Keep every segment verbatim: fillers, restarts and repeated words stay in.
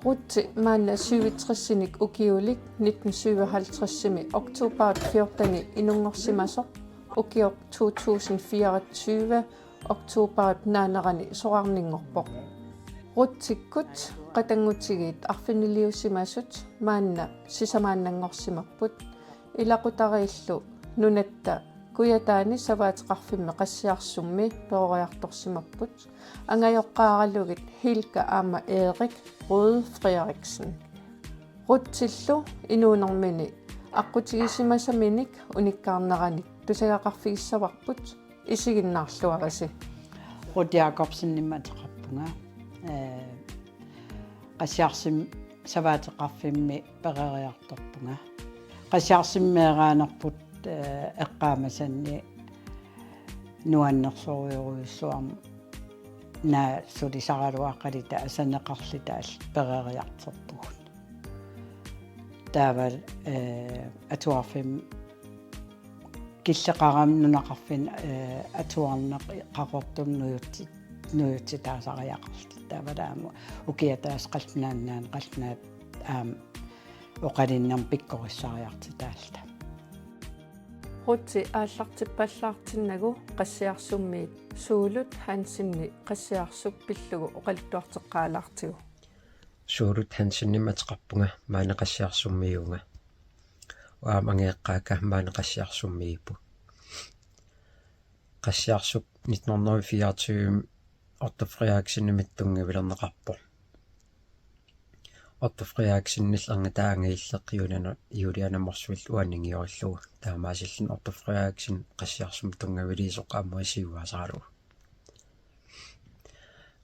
Ruthi maanna syvogtresinik ukiulik, nitten syvoghalvtredsimi oktoberip fjorteni inunngorsimasoq, ukioq to tusind fireogtyve oktoberip naanerani soraarninngorpoq. Ruthikkut qatanngutigiit arfiniliusimasut maanna sisamaannanngorsimapput. Ilaqutariillu nunatta Kujataani savaateqarfimmi Qassiarsummi peroriartorsimapput, angajoqqaaralugit Hilka aamma Erik Røde Frederiksen. Ruthillu inuunermini aqqutigisimasaminik unikkaarneranik tusagaqarfigissavarput, isiginnaarluarisi. Ruth Jakobsenimik ateqarpunga. Ee, Qassiarsummi savaateqarfimmi peroriartorpunga. Qassiarsummi meeraanerput, ee, eqqaamasanni nuannersorujussuarmik, naak sulisaraluaqalita asaneqarlita peroriartorpugut. Taava, ee, atuarfimmi killeqarami nunaqarfinni, ee, atuarneq Qaqortumi nujutti-, nujuttitaasariaqarluta. Taava aamma ukiaq ataaseq qallunaat nunaanni qallunaat aamma oqallinnermi pikkorissariartitaalluta. Ruthi aallartippallaartinnagu Qassiarsummiit Suulut Hansenip Qassiarsuk pillugu oqaluttuarteqqaalaartigu. Suulut Hansenimik ateqarpunga, maani Qassiarsummiuunga. Aamma angajoqqaakka maani Qassiarsummiipput. Qassiarsuk nitten hundrede fireogtyve Otto Frederiksenimit tunngavilerneqarpoq. Otto Frederiksenillu ernitaa angajulleq Juliane, Juliane Motzfeldt uaninngiorlugu. Taamaasilluni Otto Frederiksen Qassiarsummi tunngaviliisoq aamma siuaasaralugu.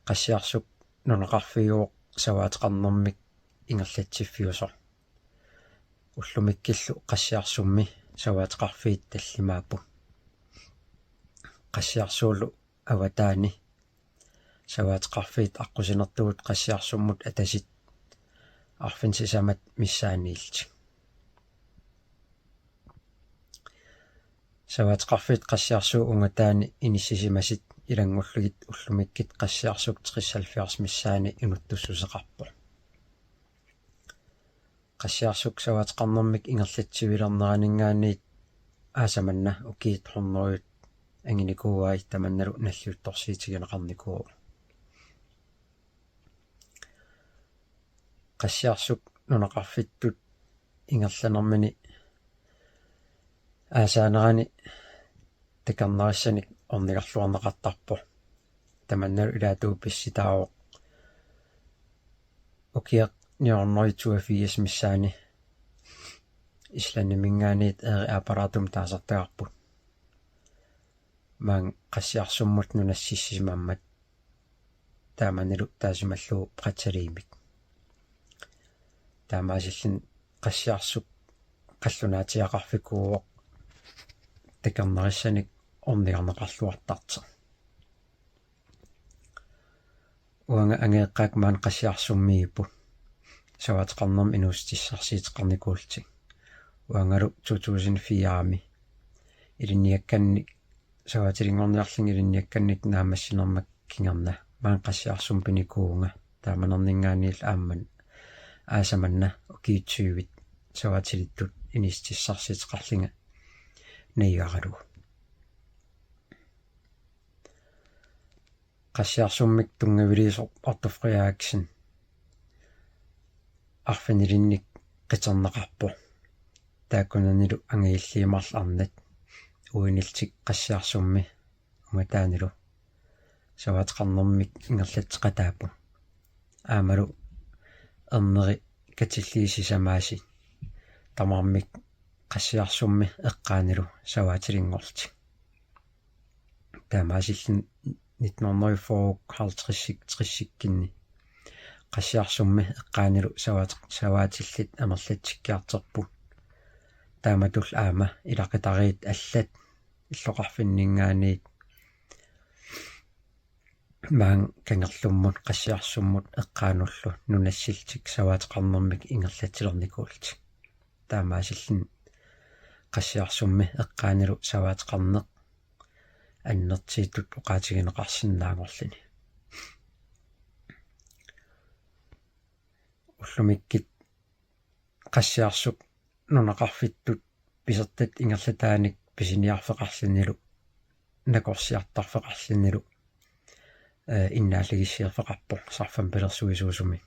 Qassiarsuk nunaqarfiuvoq savaateqarnermik ingerlatsiffiusoq. Ullumikkillu Qassiarsummi savaateqarfiit tallimaapput. Qassiarsuullu avataani savaateqarfiit aqqusinertugut Qassiarsummut atasit arfineq-sisamat missaanniillutik. Savaateqarfiit Qassiarsuup ungataani inissisimasut ilanngullugit ullumikkut Qassiarsuk treoghalvfjerds missaani inuttussuseqarpoq. Qassiarsuk savaateqarnermik ingerlatsivilerneraninngaanniit aasaq manna ukiut hundredet anginikuuai, tamannalu nalliuttorsiutigineqarnikuuvoq. Qassiarsuk nunaqarfittut ingerlanermini aasaanerani takornarissanik ornigarluarneqartarpoq. Tamannalu ilaatigut pissutaavoq ukiaq nitten hundrede toogfirs missaani Islandiminngaanniit Erik Aapalaatumik taasartagarput. Maanga Qassiarsummut nunassissisimammat, taamanilu taasimallugu Pratsalimik. Taamaasilluni Qassiarsuk qallunaatsiaqarfikuuvoq takornarissanik ornigarneqarluartartoq. Uanga angajoqqaakka maani Qassiarsummiipput, savaateqarnermik inuussutissarsiuteqarnikuullutik. Uangalu to tusind fire-mi ilinniakkannik, savaatilinngorniarlunga ilinniakkannik naammassinerma kingorna maani Qassiarsummi pinikuuvunga. Taamanerninngaanniillu aamma aasaq manna ukiut tyvit savaatilittut inuussutissarsiuteqarlunga najugaralugu. Qassiarsummik tunngaviliisoq Otto Frederiksen arfinilinnik qiterneqarpoq. Taakkunanilu angajulliit marluk arnat uinillutik Qassiarsummi ungataanilu savaateqarnermik ingerlatseqataapput. Aammalu erneri katillugit sisamaasut tamarmik Qassiarsummi eqqaanilu savaatilinngorlutik. Taamaasilluni nitten hundrede fyrre halvtreds tressikkunni Qassiarsummi eqqaanilu savaat-, savaatillit amerlatsikkiartorput. Taamatullu aamma ilaqutariit allat illoqarfinninngaanniit maani Kangerlummut Qassiarsummut eqqaanullu nunassillutik savaateqarnermik ingerlatsilernikuullutik. Taamaasilluni Qassiarsummi eqqaanilu savaateqarneq annertuutut oqaatigineqarsinnaanngorluni. Ullumikkut Qassiarsuk nunaqarfittut pisortat ingerlataanik pisiniarfeqarlunilu nakorsiartarfeqarlunilu, eh, innaallagissiorfeqarpoq Sarfamik pilersuisuusumi.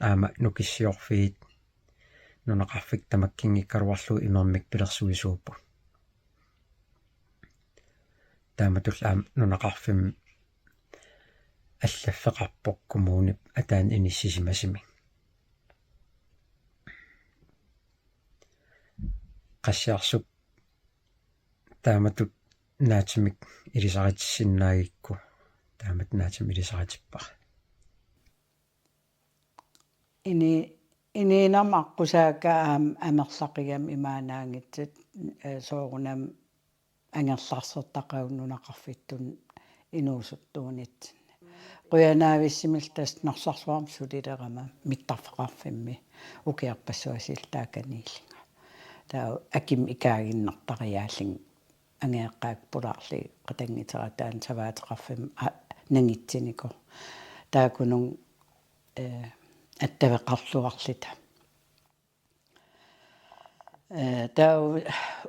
Aamma Nukissiorfiit nunaqarfik tamakkinngikkaluarlugu imermik pilersuisuupput. Taamatullu aamma nunaqarfimmi allaffeqarpoq kommunip ataani inissisimasumi. Qassiarsuk taamatut naatsumik ilisaritissinnaagikku taamatut naatsumik ilisaritippara. Ini-, inuunermi aqqusaakka aamma amerlaqigami imaannaanngitsut, eh, soorunami angerlarsertaqagut nunaqarfittut inuusuttuunitsinni. Qujanaavissimillu tassa Narsarsuarmi sulilerama mittarfeqarfimmi ukiorpassuarni silataakaniillunga. Taava akimut ikaaginnartariaallunga angajoqqaakka pulaarlugit qatanngutera taanna savaateqarfimmi a-, nangitsinikuuvoq. Taakkununnga, eh, attaveqarluarluta. Eh, taava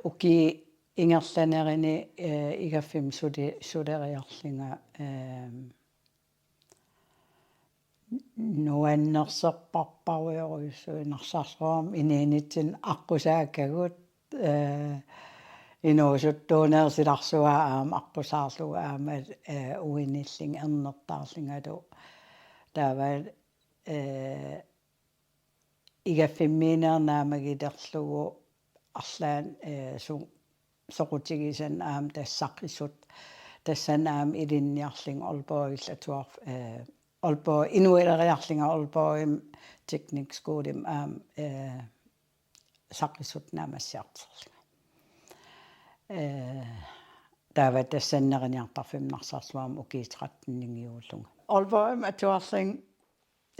ukiup ingerlanerani, eh, igaffimmi suli-, suleriarlunga, eh, nuannersorparparujorujussuuvoq Narsarsuarmi inuunitsinni aqqusaakkagut, eh, inuusuttuunerup silarsuaa aamma aqqusaarlugu aamma, eh, uinillunga ernertaarlungalu. Taava, eh, igaffimmiinnera naammagilerlugu arlaannik, eh, su-, soqutigisannik aamma tassa saqqummiisut. Tassani aamma ilinniarlunga Aalborgillu atuarf-, eh, Aalborg inuileriarlunga Aalborgimi teknisk skolemi aamma, eh, saqqummiisut naammassiartorlunga. Eh, taava tassani neriniartarfimmi Narsarsuarmi ukiut tretten-inngilluunga. Aalborgimi atuarlunga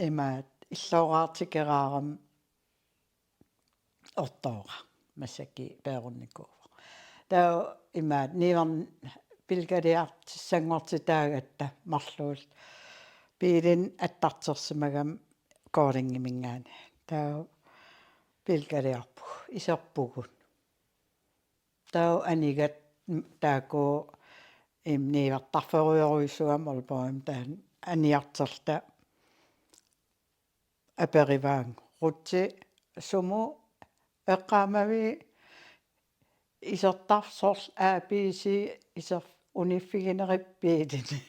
imaattoq illooraartikeraarama ortoora massakkut peerunnikuuvoq. Taava imaattoq niuerneq pilgaliartussanngortitaagatta marluulluta biilinik attartorsimagama Koldingiminngaanniit. Taava pilgaliarpugut, iserpugut. Taava anigatta taakku im niuertarferujorujussuugami Aalborgimi taanna aniartorluta aperivaannga: Ruthi, sumut eqqaamavit isertarfik, soorlu A B C iser-, uniffiginerit biilinik?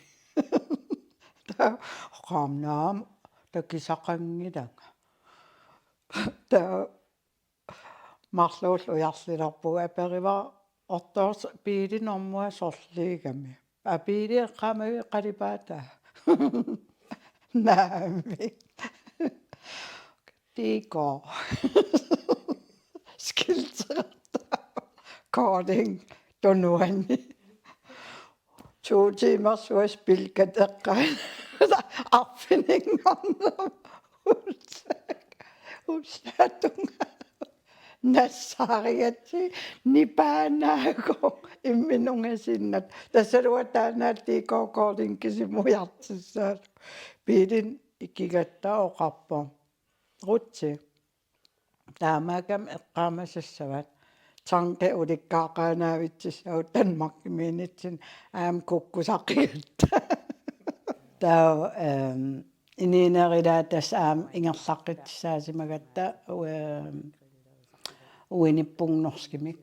Taava qaamnaam takusaqanngilanga. Taava marluulluta ujarlilerpugut, aperivara ortoorsuaq biilinormua sorliugami. Aa, biili eqqaamavit qalipaataa? Naamik. D K. Skilterata. Kolding. Tunuani. To timer suas pilkat eqqaat. Arfininngornermi. Ullaatunga. Nassaarigatsigit nipaanaagut imminut ungasinnata. Tassalu taanna D K Kolding kisimi ujartussaalu. Biilinik ikigatta oqarpoq: Ruthi, taamaakkami eqqaamasassavat. Tanke ulikkaaqqaanaavitsissaaq Danmarkimiinnitsinni, aamma kukkusaqigatta. Taava, ehm, inuunera ilaat tassa aamma ingerlaqqittussaasimagatta, ehm, uinippunga norskimik.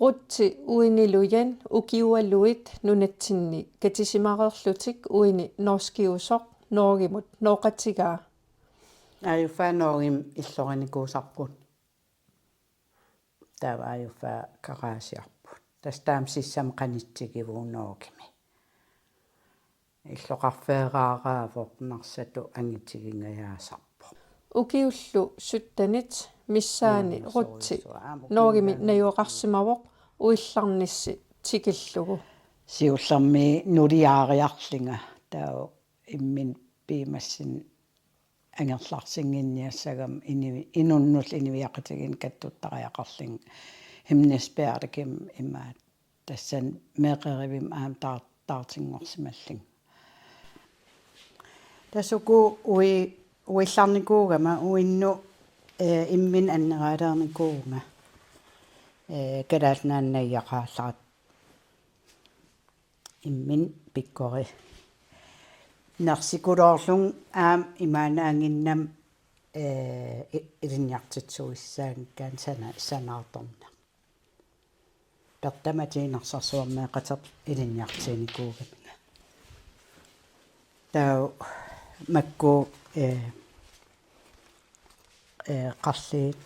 Ruthi uinilu Jan ukiualuit nunatsinni katisimareerlutik uini norskiusoq Norgemut nooqatigaa. Aajuffa Norgemi illorinikuusarput. Taava aajuffa garaasiarput. Tassa taama sissami qanitsigivugut Norgemi. Illoqarfeeraaraavoq, Narsatut angitigingajaasarpoq. Ukiullu syttenit missaani Ruthi Norgemi najugaqarsimavoq uillarnissi tikillugu. Siullermik nuliaariarlunga taava imminut piumassunik angerlarsinnginniassagama inuit, inunnullu inuiaqatigiinnut kattuttariaqarlunga Hemnesbergimi imaattoq. Tassani meeqqerivimmi aamma taar-, taartinngorsimallunga. Tassa uku uiit Uillarnikuugama uinnu, eh, imminut anneraalernikuuvunga, eh, Kalaallit Nunaanni najugaqallarat imminut pikkorinersikuluunniit aamma imaannaannginnama, eh, i-, ilinniartitsisuussaanngikkaanni sana-, sanaartorneq. Pertamatiinnarsorsuarmeeqateq ilinniartiginikuugaminga. Taava makku, eh, eh, qarliit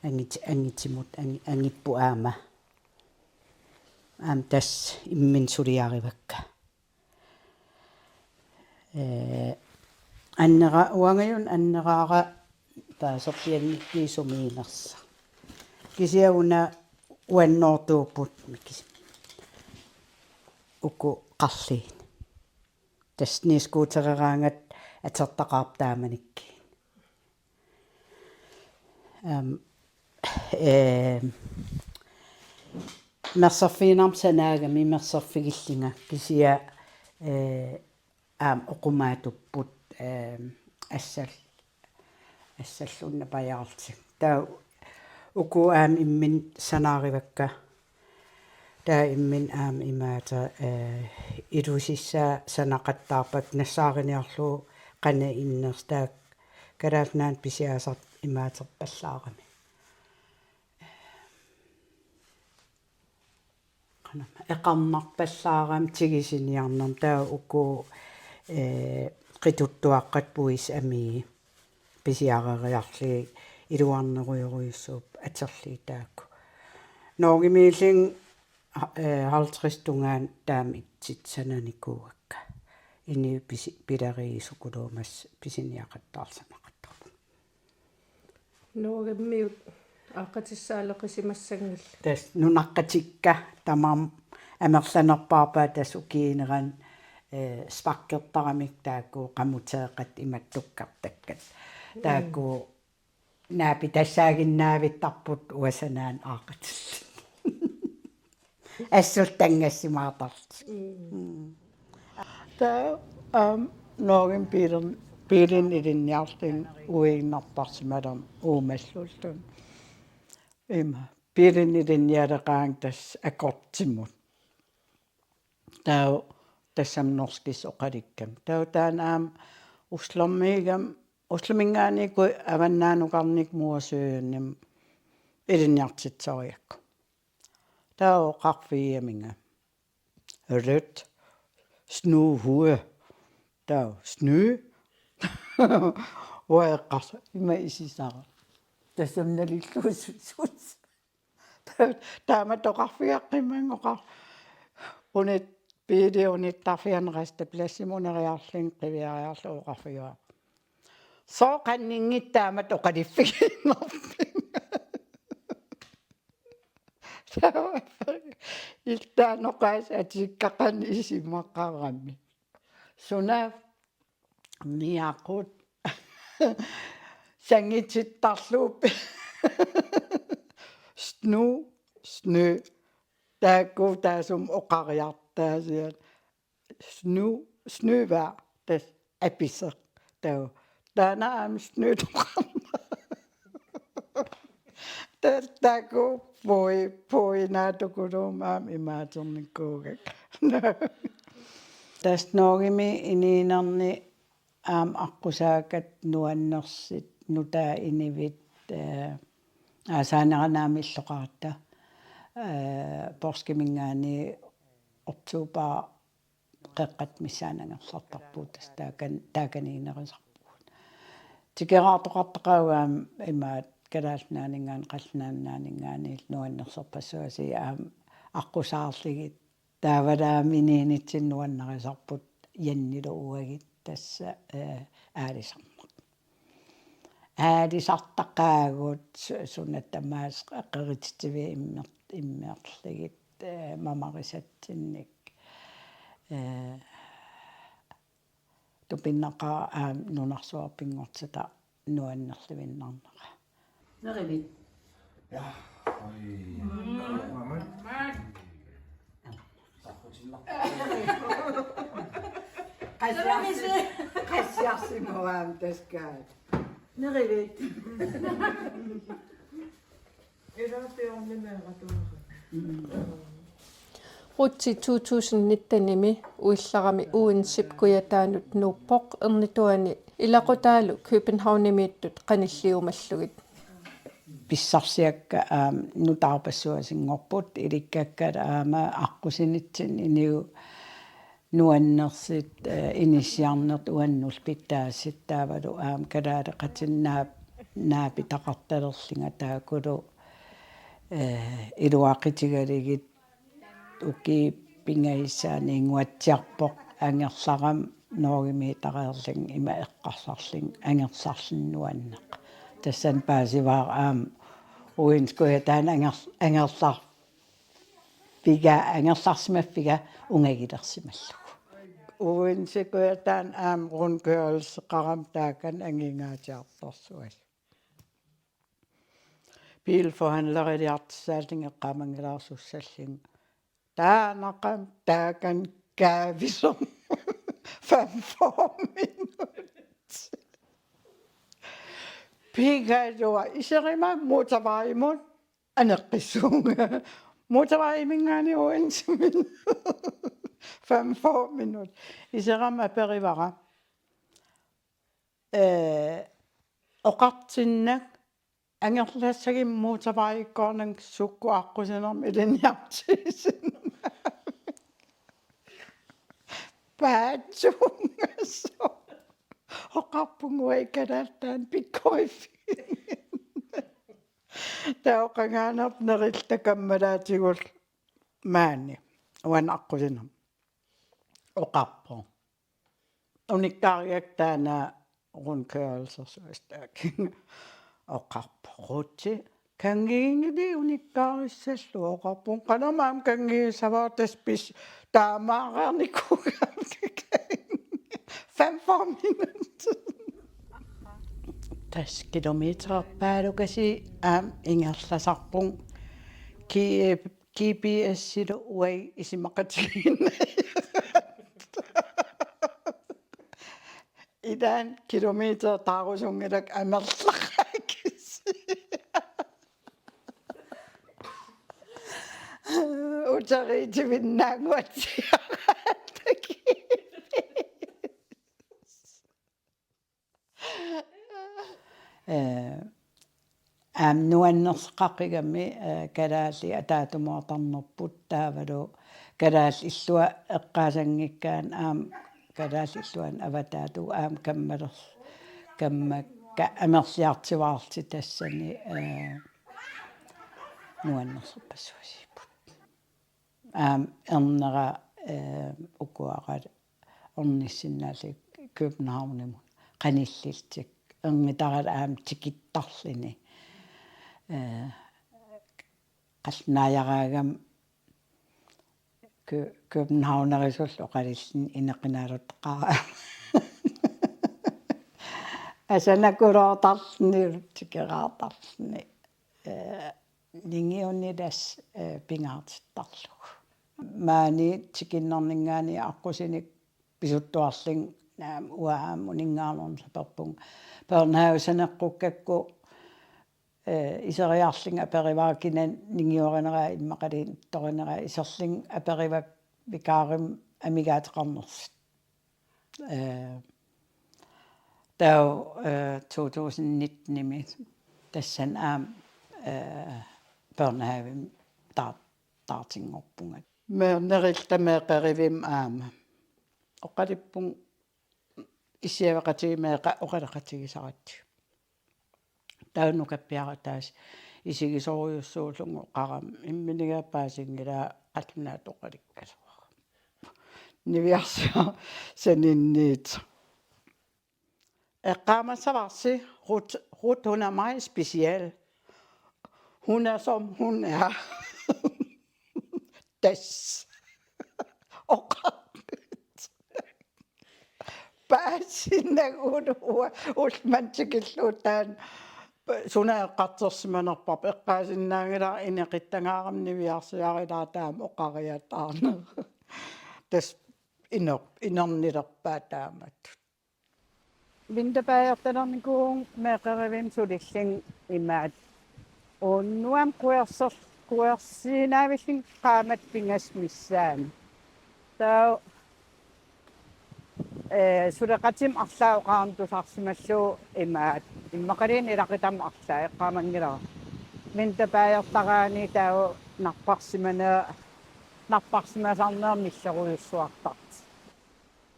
angit-, angitimut, angi-, angipput aamma. Aamma tassa imminut suliarivakka. Eh, annera-, uangajun anneraara taasarpiannikkiisumiinersa. Kisianni una uannoortuupput mikis-, uku qarliit. Tassa snescootereraangat atortaqaarput taamanikkut. Aam, eh, mersorfiinermut sanaagami mersorfigillunga kisianni, eh, aamma oqumaatupput, eh, assal-, assalluunniit napajaarlutik. Taava uku aamma imminut sanaarivakka. Taava imminut aamma imaattoq, eh, ilusissaa sanaqattaarpakka nassaariniarlugu qanoq innersoq taakku Kalaallit Nunaanni pisiaasartut imaattorpallaarami. Qanoq eqarnarpallaarami tigusiniarnermi taava uku, eh, qituttuaqqat puisit amigit pisiareriarlugit iluarnerujorujussuupput atorlugit taakku. Norgemiillunga, eh, halvtreds tungaanut taama itsit sananikuuakka. Inuit pisi-, pileriisukuluummat pisiniaqattaarlunga sanaqattaarput. Norgemiut aaqqatissaaleqisimassanngillat. Tassa nunaqqatikka tamarmik amerlanerpaarpaat tassa ukiuunerani, eh, spakkertaramik taakku qamuteeqqat imattukkartakkat. Mm. Taakku naapitassaaginnaavittaqarput uanga sanaanut aaqqatillugu. Assullu tanngassimaartarlutik. Mm. Mm. Taava, aamma, Norgemi biilin-, biilinik ilinniarlunga uiinnartarsimalermat uumalluulluni. Ima, biilinik ilinnialeqaanga tassa Akortimut. Taava tassami norskisut oqalukkami. Taava taanna aamma Oslomiigami, Oslominngaanniit avannaanukarnikkut Mosønimi ilinniartitsisarigakku. Taava oqarfigigaminga: Rødt. Snu hue. Taava: Snu? Uanga eqqarsarlunga ima isisara. Tassami nalillugu suut. Taamatut oqarfigeqqimmanngooq. Unit-, biili unittarfiani rastepladsimut uneriarlunga qiviariarlugu oqarfigaara: Sooq qanninngitsoq taamatut oqaluffigiinnarpiuk? Taava iltaanoqaas atikkaqan isumaqarami. Suna niaqut. Sangitittarlugu. Snu, snu. Taakku taassuma oqariartaasiat. Snu, snu var tassa apiseq. Taava taanna aamma snutoqarna. Tassa taakku pui-, puinaatukuluummat aamma imaaternikuugakku. Tassa Norgemi inuunerni aamma aqqusaakkat nuannersut nutaat inuit, eh, aasaaneranaami illoqaratta, eh, poorskiminngaanniit oktober qeqqata missaani angerlartarpugut, tassa taakan-, taakaniinnerusarpugut. Tikeraartoqartaqaagut aamma imaattoq Kalaallit Nunaanninngaanniit, Qallunaat Nunaanninngaanniit nuannersorpassuarnik aamma aqqusaarlugit. Taavalu aamma inuunitsinni nuannarisarput Jannilu uagut tassa, eh, aalisarneq. Aalisartaqaagut su-, suna tamaasa qerititsivik immer-, immerlugit, eh, mamarisatsinnik. Eh, tupinnaqaaq aamma nunarsuaq pinngortitaq nuannerluinnarnera. Nerivik. Ja. Oj. Mm. Mamma. Sakkutillar. Nerivisi. Qassiarsimavaa aamma taskaat. Nerivit. Ruthi to tusind nitten-imi uillarami Odense-p kujataanut nuuppoq, ernituani ilaqutaalu Københavnimiittut qanilliumallugit. Pissarsiakka aamma nutaarpassuasinngorput, ilikkakka aamma aqqusinitsinni iniu nuannersut, eh, inissiarnertut uannullu pitsaasut taavalu aamma kalaaleqatinnut naap-, naapitaqartalerlunga taakkulu, eh, iluaqutigalugit ukiut pingajussaanni inguatsiarpoq angerlarama Norgemiittarlunga ima eqqarsarlunga angersarluni nuanneq. Tassani paasivara aamma Odense Kujataani anger-, angerlar- piga angerlarsimaffiga ungagilersimallugu. Odense Kujataani aamma rundkørelseqarami taakani angingaatsiartorsuaq. Bilforhandleriliartussaallunga eqqaamanngilara sussallunga. Taanaqam taakan kaavisoq. Femogfyrre minut. Pigaluaq iseruma motorvejimut aneqqissuunga. Motorvejiminngaanniit Odensemut. Femogfyrre minut. Iserama aperivara. Eh, oqartinnagu angerlassagimmi motorvejikkoornanga sukkut aqqusinermi ilinniartigisinnaavit. Paatsuungasoq. Oqarpunga uanga kalaallit taanna pikkoriffiginnginnami. Taava qangaanerput nerilluta kammalaatigullu maani uani aqqusinermi oqarpoq. Unikkaariarlugu taanna rundkørelsersuaq taakku. Oqarpoq Ruthi: Kanngiginngilaq unikkaarissallunga. Oqarpunga: Qanormi aamma kanngigissavat, tassa pis-, taamaareernikuugami. Femogfyrre minut. Tassa kilometerpaalukasiit aamma ingerlasarpunga. Ki-, G P S-illu uagut isumaqatigiinnagu. Ilaanni kilometer taarusunngilakka amerlaqaakka. Uteriitivinnaannguatsiaraalluni. Eh, aamma nuannersoqaqigami, eh, kalaallit ataatsimoortarnerput taavalu kalaallit illua eqqaasanngikkaanni aamma kalaallit illuanni avataatigut aamma kammaler-, kammakka amerliartuaarlutik tassani, eh, nuannersorpassuarsiupput. Aamma ernera, eh, ukuara ornissinnaalluni Københavnimut qanillillutik. Erngutaralu aamma tikittarluni. Eh, qallunaajaraangama Kø-, Københavnerisullu oqalulluni inequnaaluteqaara. Asanakuloortarluni, tikeraartarluni. Eh, ningiunilassaq, eh, pingaartittarlugu. Maani tikinnerninngaanniit aqqusinik pisuttuarlunga, naamik, uanga aamma uninngaarnermik saperpunga. Børnehavesaneqqukkakku, eh, iseriarlunga aperivara kina ningiurinera immaqaluunniit ittorinera, iserlunga aperivara vikaarimik amigaateqarnersut. Eh, taava, eh, to tusind nitten-imi tassani aamma, eh, børnehavemi taa-, taartinngorpunga. Meeqqat nerilluta meeqqerivimmi aamma oqaluppunga issiaveqatigiit meeqqat oqaloqatigisaratsigu. Taava nukappiaraq ataaseq isigisorujussuullugu oqarama: Imminiga paasinngilara, qallunaatut oqalukkaluarama. Niviarsiaq saninniit. Eqqaamassavarsi Ruth, Ruth, hun er meget speciel. Hun er, som hun er. Tassa. Oqarpit. Paasinnagu uanga ulloq manna tikillugu taanna suna eqqartorsimanerparput, eqqaasinnaanngilara, inequttagaarama niviarsiarilaarama taama oqariataarneq. Tassa iner-, inernilerpaa taamatut. Vinterbadertalernikuuvunga meeqqerivimmi sulillunga imaattoq. Unnuaq querser-, quersiinnaavillunga qaammat pingasut missaani. Taava, eh, suleqatima arlaat oqarama tusarsimallugu imaattoq. Immaqaluunniit ilaqutama arlaat eqqaamanngilara. Vinterbadertaraanni taava napparsimane-, napparsimasarneq millerujussuartartoq.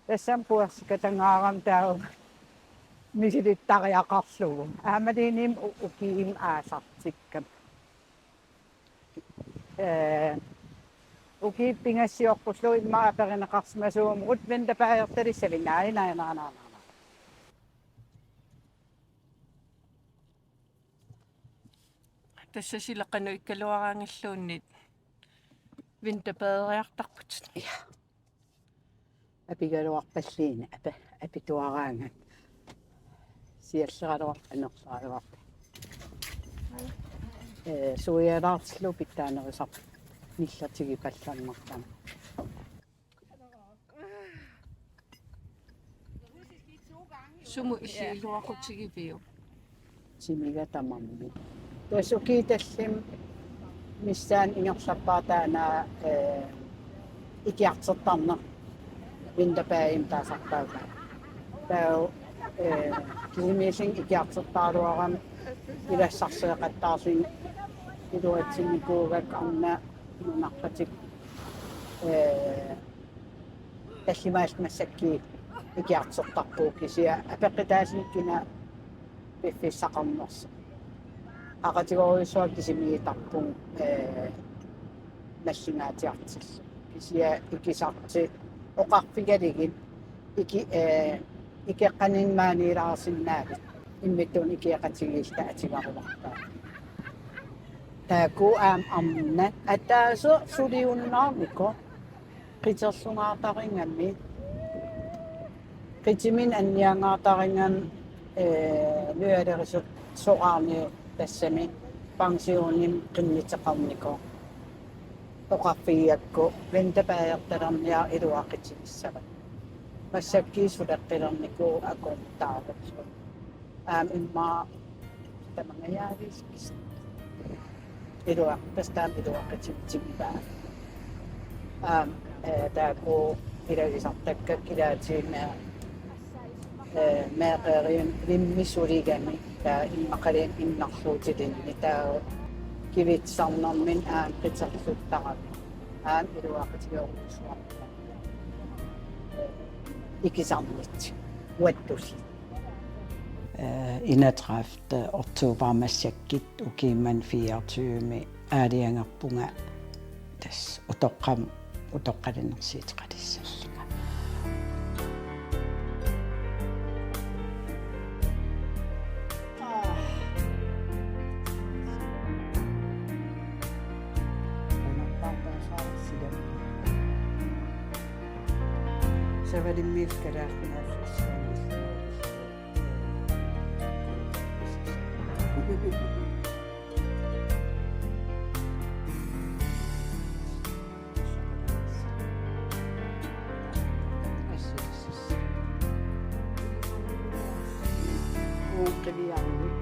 Tassami quersikkatangaarami taava misilittariaqarlugu. Aammaluunniit u-, ukiumut aallartikkama. Eh, ukiut pingasut sioqqullugu immaqa aperineqarsimasuuvugut vinterbadertalissavit, naaj, naaj, naaj, naaj, naaj. Tassa sila qanoq ikkaluaraangalluunniit vinterbaderiartarputit. Ja. Apigaluarpalluunniit apa-, apituaraangat. Sialleraluarpat anerleraluarpat. Eh, suialaartillugu pitsaanerusarput nillertigipallarnertama. Sumut illit iluaqutigiviuk? Timiga tamarmik. Tassa ukiut tallimat missaanni ingerlappara taanna, eh, ikiartortarneq vinterbadeq taasarpaat. Taava, eh, kisimiillunga ikiartortaraluarama ilassarseeqattaarlunga iluatsinnikuugakku arnaq nunarput, eh, tallimaat massakkut ikiartortarpugut kisianni apeqqutaalluni kina piffissaqarnersoq. Qaqutigoorujussuaq kisimiittarpugut, eh, nallingaatsiartillugu. Kisianni ikisartut oqarfigalugit iki-, eh, ikeqqaninni maaniilaarsinnaavit imminnut ikioqatigiilluta atugaruarpaa. Taakku aamma arnat ataaseq suliunnaarnikoq qiterlungaartarigami, qitiminut anniangaartarigami, eh, nualerisoraarniuk tassami pensionimut qinnuteqarnikoq. Oqarfigigakku vinterbadertalerniarlugu iluaqutigissavat. Massakkut suleqqilernikuuvugut akornutaarutsigit. Aamma immaqa tamangajaavik iluaq-, tassa taama iluaqutigisimavaa. Aamma, eh, taakku ilagisartakkakka ilaatigut, eh, meeqqerivimmut suligami taava immaqaluunniit innarluutilinnik taava kivitsisarnermini aamma qiterluttarami. Aamma iluaqutigerujussuarput. Ikisarnit. Uattulli. Eh, enogtredivte oktober massakkut ukiumut fireogtyve aalajangerpunga tassa utoqqam-, utoqqalinersiuteqalissallunga. Savalimmillu kalaallit nunaanni. Uukkiviarmi.